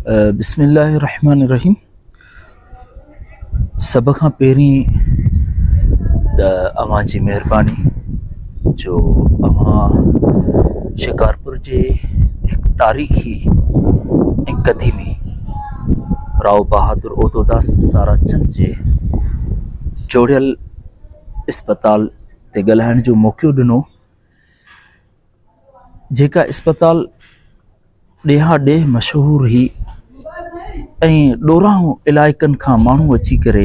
بسم الله الرحمن الرحيم سڀ کان پهرين ته اوهان جي مهرباني جو اوهان شڪارپور جي هڪ تاريخي ۽ قديمي راء بهادر اوڌوداس تاراچند جي جوڙيل اسپتال تي ڳالهائڻ جو موقعو ڏنو. جيڪا اسپتال ڏيهان ڏيهه مشهور هئي ۽ ڏورانهن علائقن کان ماڻهو اچي ڪري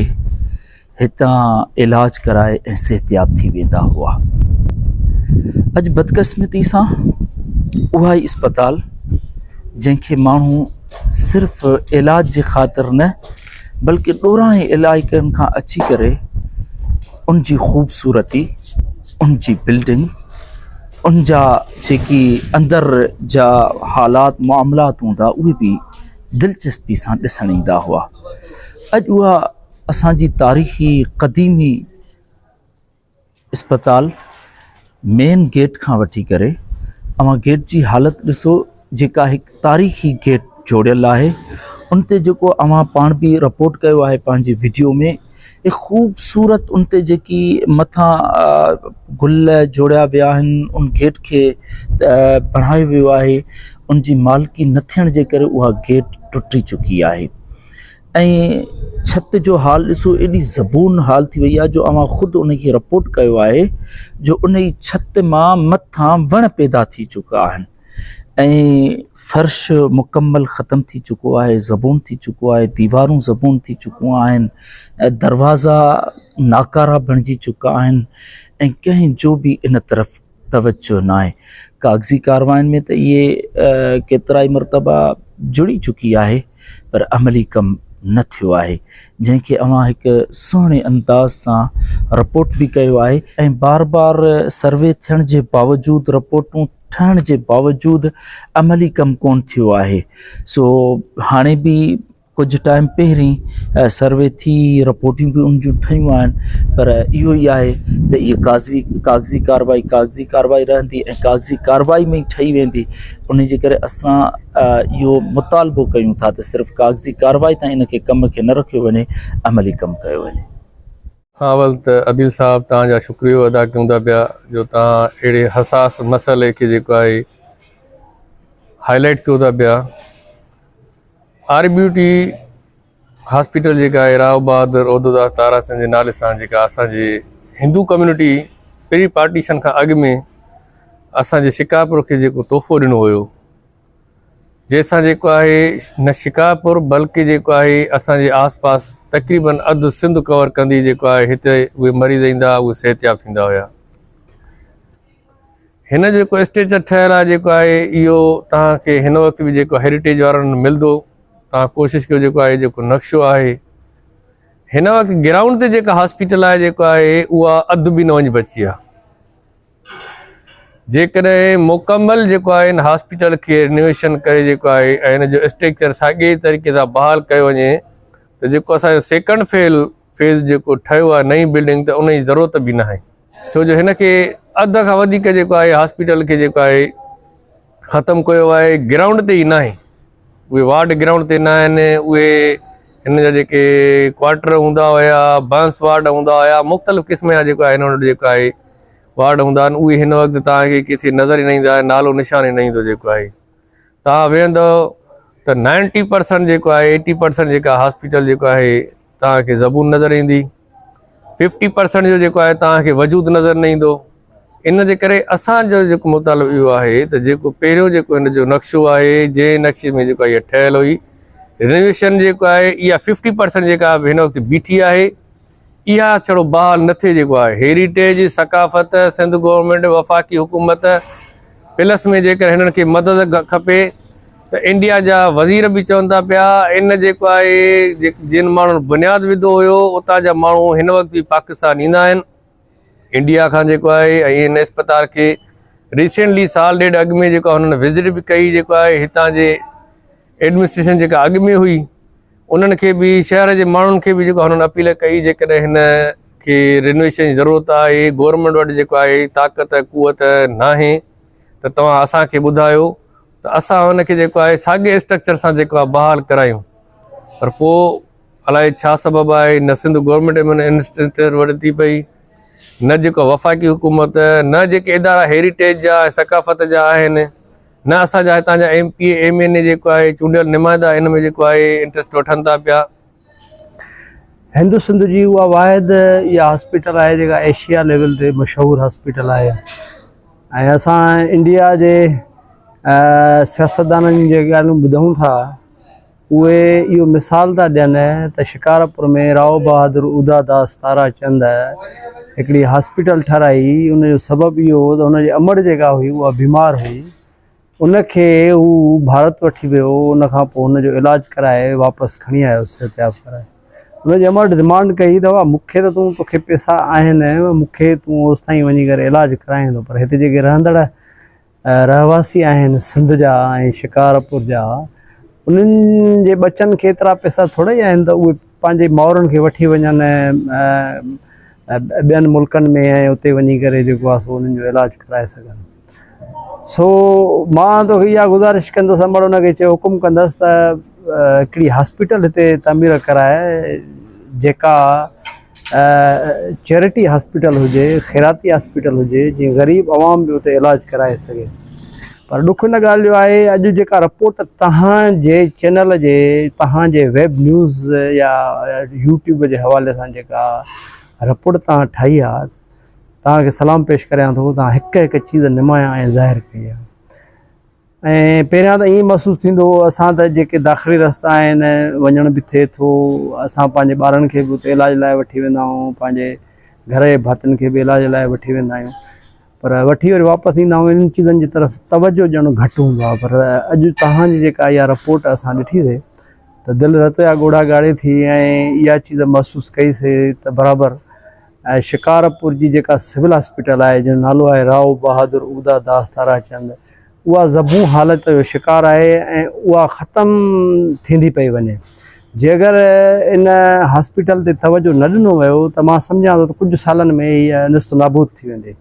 هتان علاج ڪرائي ۽ صحتياب ٿي ويندا هئا. اڄ بدقسمتي سان اها ئي اسپتال جنهن کي ماڻهو صرف علاج جي خاطر نه بلڪه ڏورانهن علائقن کان اچي ڪري ان جي خوبصورتي ان جي بلڊنگ ان جا جيڪي اندر جا حالات معاملات هوندا اهي به دلچسپي سان ڏسڻ ايندا هئا. اڄ اها اسان جي تاريخي قديمي اسپتال مين گيٽ کان وٺي ڪري اوهان گيٽ جي حالت ڏسو جيڪا هڪ تاريخي گيٽ جوڙيل آهي ان تي جيڪو اوهان پاڻ به رپورٽ ڪيو آهي پنهنجي وڊيو ۾ خوبصورت ان تي جيڪي مٿان گل جوڙيا ويا آهن ان گيٽ کي بڻايو ويو آهي ان جي مالڪي نه ٿيڻ جي ڪري اها گيٽ ٽٽي چڪي آهي ۽ ڇت جو حال ڏسو ايڏي زبون حال ٿي وئي آهي جو اوهان خود ان کي رپورٽ ڪيو آهي جو ان جي ڇت مان مٿان وڻ پيدا ٿي چڪا آهن ۽ فرش مڪمل ختم ٿي چڪو آهي زبون ٿي چڪو آهي ديوارون زبون ٿي چڪيون آهن ۽ دروازا ناڪارا بڻجي چڪا آهن ۽ ڪنهن جو به ان طرف توجه ناهي. ڪاغذي ڪارواين ۾ ته اهي ڪيترائي مرتبا جڙي چڪي آهي پر عملي ڪم نه ٿيو آهي جنهن کي اوهان هڪ سهڻي انداز سان رپورٽ به ڪيو آهي ۽ بار بار سروي ٿيڻ جي باوجود رپورٽون ٺهڻ جي باوجود عملي ڪم ڪونه ٿيو آهي سو هاڻي به ڪجهه ٽائيم پهرين سروي ٿي رپورٽون به ان جون ٺهيون آهن پر اهو ئي آهي ته اهي ڪاغذي ڪاغذي ڪارروائي ڪاغذي ڪارروائي رهندي ۽ ڪاغذي ڪارروائي ۾ ئي ٺهي ويندي ان جي ڪري اسان اهو مطالبو ڪيون ٿا ته صرف ڪاغذي ڪارروائي تائين ان کي ڪم کي نه رکيو وڃي عملي ڪم ڪيو وڃي. کان اول ته عديل صاحب توهان جا شڪريو ادا ڪيون ٿا پيا جو توهان اهڙي حساس مسئلي کي جيڪو آهي هائي لائيٽ ڪيو ٿا پيا. آر بي ٽي هاسپيٽل جيڪا آهي راء بهادر اودوداس تارا سنگهه جي نالي سان جيڪا اسان جي هندو ڪميونٽي پري پارٽيشن کان اڳ ۾ اسان جي شڪارپور کي جيڪو تحفو ڏنو ويو جنهن سان جيڪو آهي نه شڪارپور بلڪه جيڪو آهي اسان جي آس پاس تقريبن اڌ سنڌ ڪور ڪندي جيڪو آهي هتي اهي مريض ايندا اهي صحتياب ٿيندا هيا. هن جيڪو اسٽريچر ٺهيل آهي جيڪو آهي اهو توهان کي هن وقت به جيڪو هيريٽيج وارن وٽ ملندو توهان ڪوشش ڪيو جيڪو آهي جيڪو نقشو آهي هن وقت گرائونڊ تي جيڪا هاسپيٽل آهي جيڪو آهي اها اڌ به نه وڃي بچي آهي جيڪڏهن مڪمل جيڪو آهي هن هاسپيٽل کي رينوويشن ڪري جيڪو آهي ۽ هن جو اسٽريڪچر ساڳئي طريقي سان بحال ڪيو وڃي ته جيڪو اسانجو سيڪنڊ فيل فيز جيڪو ٺهيو آهي نئين بلڊنگ ته ان جي ضرورت به ناهي ڇو جو هن کي اڌ کان وڌيڪ جيڪو آهي هاسپيٽل کي جيڪو آهي ختم ڪيو آهي گرائونڊ تي ئي ناهي اهي وارڊ گرائونڊ تي نه آهن اهي هن جا جيڪي ڪوارٽر هوندا هيا برنس وارڊ هوندا هيا مختلف قسم جا جيڪو آهي هن وٽ جيڪو آهي وارڊ هوندا آهن اهي هن وقت توهان کي ڪٿي نظر ئي نه ايندا نالو نشان ئي نه ايندو جيڪو آهي توهان ويهندو ته نائنٽي پرسنٽ جيڪو آهي ايٽي پرسنٽ جيڪا هاسپيٽل جيڪو آهي توهان کي زبون نظر ايندي ففٽي پرسنٽ جو جيڪو آهي توهان کي وجود نظر نه ايندو ان جي ڪري اسان جو جيڪو مطالبو اهو آهي ته جيڪو پهريون جيڪو هن جو نقشو آهي جنهن نقشي ۾ جيڪو اها ٺهيل هئي رينوويشن جيڪو آهي اها ففٽي پرسنٽ جيڪا هن وقت بيٺي آهي اها ڇڙو بحال نه ٿئي جيڪو آهي هيريٽيج ثقافت سنڌ گورنمينٽ وفاقي حڪومت پلس ۾ جيڪر هنن کي مدد کپي ته انڊيا جا وزير به چون ٿا پيا ان جيڪو آهي جن ماڻهن بنياد وڌو هيو اتان جا ماڻهو هن وقت به پاڪستان ايندا آهن انڊيا کان جيڪو آهي ۽ ان اسپتال کي ريسينٽلي سال ڏيڍ اڳ ۾ جيڪو هنن وزٽ به ڪئي جيڪو آهي هتان جي ايڊمنسٽريشن جيڪا اڳ ۾ هئي انهن کي به شهر جي ماڻهن کي به جيڪو هنن اپيل ڪئي جيڪڏهن هن کي رينوويشن جي ضرورت آهي گورنمينٽ وٽ جيڪو آهي طاقت قوت ناهي ته توهان اسان کي ٻڌايو. ته اسان ان کي جيڪو آهي ساڳي اسٽرڪچر سان جيڪو آهي بحال ڪرايون پر پوء الائي ڇا سبب آهي نه سنڌ گورنمينٽ ان انسٽرڪچر وٺي پئي نه جيڪو وفاقي حڪومت نه جيڪي ادارا هيريٽيج جا ثقافت جا آهن نه اسان جا هتان جا M P A M N A جيڪو آهي چونڊيل نمائندا ان ۾ جيڪو آهي انٽرسٽ وٺن ٿا پيا. هند سنڌ جي اها واحد اها هاسپيٽل آهي جيڪا ايشيا ليول تي مشهور هاسپيٽل آهي ۽ اسان انڊيا جي سياستدانن جي ڳالهيون ٻڌون ٿا اهي اهو مثال ٿا ڏين ته شڪارپور ۾ رائو بهادر ادا داس تارا چند هڪڙي هاسپيٽل ٺهرائي ان جو سبب اهو هو ته هن جي امڙ جيڪا هئي اها بيمار هئي ان کي هو ڀارت وٺي ويو ان کان پوء هن جو علاج ڪرائي واپس کڻي آيو صحتياب ڪرائي ان جي امڙ ڊمانڊ ڪئي ته مون کي ته تون توکي پيسا آهن مون کي تون اوستائين وڃي ڪري علاج ڪرائين ٿو پر هتي جيڪي رهندڙ رهواسي آهن سنڌ جا ۽ شڪارپور جا انهن جي ٻچن کي ايترا پئسا ٿورا ئي آهن ته اهي پنهنجي مائرن کي وٺي وڃن ٻين ملڪن ۾ ۽ اتي وڃي ڪري جيڪو آهي سو انهن جو علاج ڪرائي سگهن سو مان توکي اها گذارش ڪندس امڙ ان کي چيو حڪم ڪندس ته هڪڙي هاسپيٽل هتي تعمير ڪرائي جيڪا چيرٽي هاسپيٽل هجي خيراتي هاسپيٽل هجي جيئن غريب عوام به اتي علاج ڪرائي سگهي پر ڏک ان ڳالهه جو آهي اڄ جيڪا رپورٽ تهان جي چينل جي تهان جي ويب نيوز يا يوٽيوب جي حوالي سان جيڪا رپورٽ تهان ٺاهي آهي تهان کي سلام پيش ڪريان ٿو تهان هڪ هڪ چيز نمايان ۽ ظاهر ڪئي آهي ۽ پهريان ته ائين محسوس ٿيندو هو اسان ته جيڪي داخلي رستا آهن وڃڻ به ٿئي ٿو اسان پنهنجي ٻارن کي به اتي علاج لاء وٺي ويندا آهيون پنهنجي گهر جي ڀاتين کي به علاج لاء وٺي ويندا آهيون پر وٺي وري واپس ايندا آهيون انهن چيزن جي طرف توجه ڏيڻ گهٽ هوندو آهي پر اڄ توهان جي جيڪا اها رپورٽ اسان ڏٺي سي ته دل رت جا ڳوڙها ڳاڙي ٿي ۽ اها چيز محسوس ڪئي سي ته برابر ۽ شڪارپور جي جيڪا سول هاسپيٽل آهي جنهن جو نالو آهي رائو بهادر اودا داس تارا چند اها زبون حالت جو شڪار آهي ۽ اها ختم ٿيندي پئي وڃي جي اگر ان هاسپيٽل تي توجه نه ڏنو ويو ته مان سمجهان ٿو ته ڪجهه سالن ۾ هيء نست نابود ٿي ويندي.